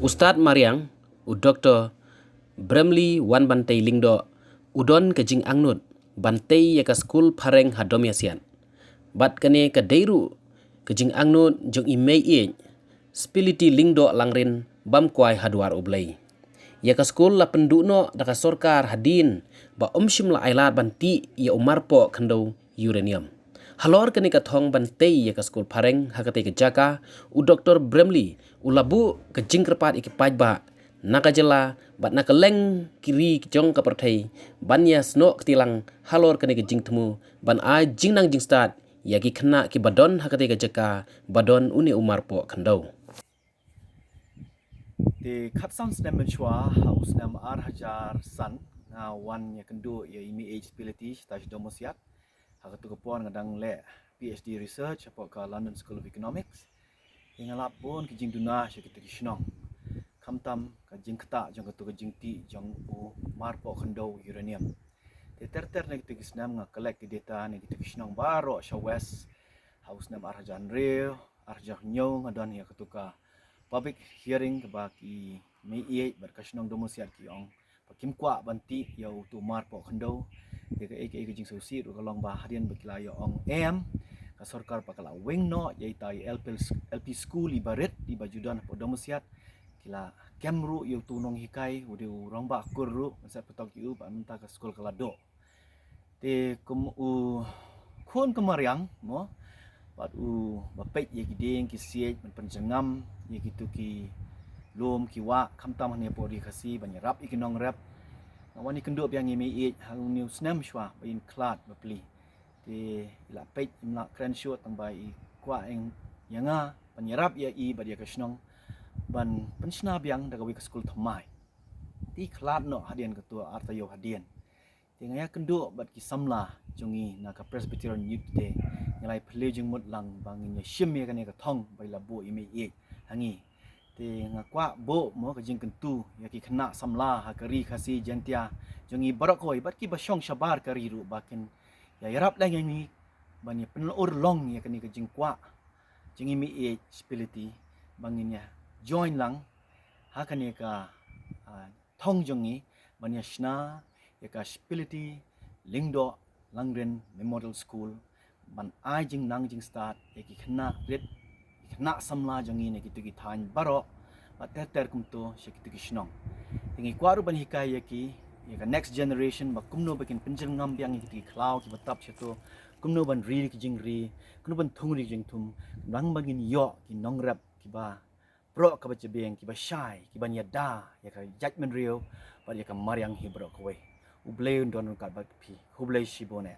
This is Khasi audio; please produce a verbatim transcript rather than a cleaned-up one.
Ustad Mariang, u Doktor Bramley Wanbantei Lyngdoh, u don ka jingangnud ban tei ïa ka skul phareng ha Domiasiat. Bad kane ka dei ruh ka jingangnud jong i Mei Ïeit Spility Lyngdoh Langrin bam kwai ha dwar U Blei. Ïa ka skul la pynduh noh da ka sorkar hadien ba um shym la ailad ban tih ïa u marpoh khyndew uranium. Halor kane ka thong ban tei ïa ka skul phareng ha katei ka jaka, u Doktor Bramley u la buh ka jingkyrpad ïa ki paidbah na ka jylla bad na kylleng ki ri jong ka pyrthei ban ïa snoh kti lang halor kane ka jingthmu ban ai jingnang jingstad ïa ki khynnah kiba don ha katei ka jaka ba don une u marpoh khyndew. Te khatsan snem mynshuwa, ha u snem ar hajar san, nga wan ïakynduh ïa i Mei Ïeit Spility, sha Domiasiat. Ha katu ka por nga dang leh PhD research hapoh ka London School of Economics. Te nga lap bun ki jingduna sha kitu ki shnong. Khamtam ka jingktah jong katu ka jingtih jong u marpoh khyndew uranium. Te ter ter na kitu ki snem nga collect ki data na kitu ki shnong baroh sha West. Ha u snem ar hajar hynriew, ar hajar hynñiew nga don ïa katu ka public hearing kaba ki Mei Ïeit bad ka shnong Domiasiat ki ong ba kim kwah ban tih ïa utu u marpoh khyndew. Te kaei kaei ka jingsngewsih ruh ka long ba hadien ba ki la ïa ong em, ka sorkar ba ka la weng noh ïa ita i L P, L P school iba rit iba ju don hapoh Domiasiat. Ki la kem ruh ïa utu u nonghikai, u dei u rangbah kur ruh, ban set patok ïa u, bad mynta ka skul ka la duh. Te kum u khun ka mariang mo, bad uba peit ïa ki dieng ki siej, ban pynjyrngam ïa kitu ki lum ki wah, khamtam hangne hapoh Ri Khasi, ban ïarap ïa ki nongrep. Nga wan ïakynduh biang ïa i Mei Ïeit ha une u snem shuwa ba in khlad bapli. Te i la peit, im lah kren shuh, tang ba i kwah ïa nga ban ïarap ïa i bad ïa ka shnong ban pynshna biang da kawei ka skul thymmai. Te i khlad noh hadien katu ar taïew hadien. Te nga ïakynduh bad ki samla jong ngi na ka Presbyterian Youth te, ngi la ïa phylliew jingmut lang ba ngin ïa shim ïa kane ka thong ba i la buh i Mei Ïeit ha ngi. Te nga kwah buh mo ka jingkyntu ïa ki khynnah samla ha ka Ri Khasi Jaiñtia jong ngi baroh kawei bad kiba shong shabar ka ri ruh ba kin ïa ïarap lang ïa ngi ban ïa pynlong urlong ïa kane ka jingkwah jong i Mei Ïeit Spility ba ngin ïa join lang ha kane ka, ah, thong jong ngi ban ïa shna ïa ka Spility Lyngdoh Langrin Memorial School, ban ai jingnang jingstad ïa ki khynnah rit, ki khynnah samla jong ngi na kitu ki thaiñ baroh, bad ter ter kumto sha kitu ki shnong. Te ngi kwah ruh ban hikai ïa ki, ïa ka next generation ba kumno ba kin pynjyrngam biang ïa kitu ki khlaw kiba tap shato, kumno ban ri ki jingri, kumno ban thung ri ki jingthung, khnang ba ngin ïoh ki nongrep kiba baroh kaba jabieng, kiba shai, kiban ïada ïa ka jaitbynriew bad ïa ka mariang hi baroh kawei. U Blei un don ryngkat bad phi. Khublei shibun eh.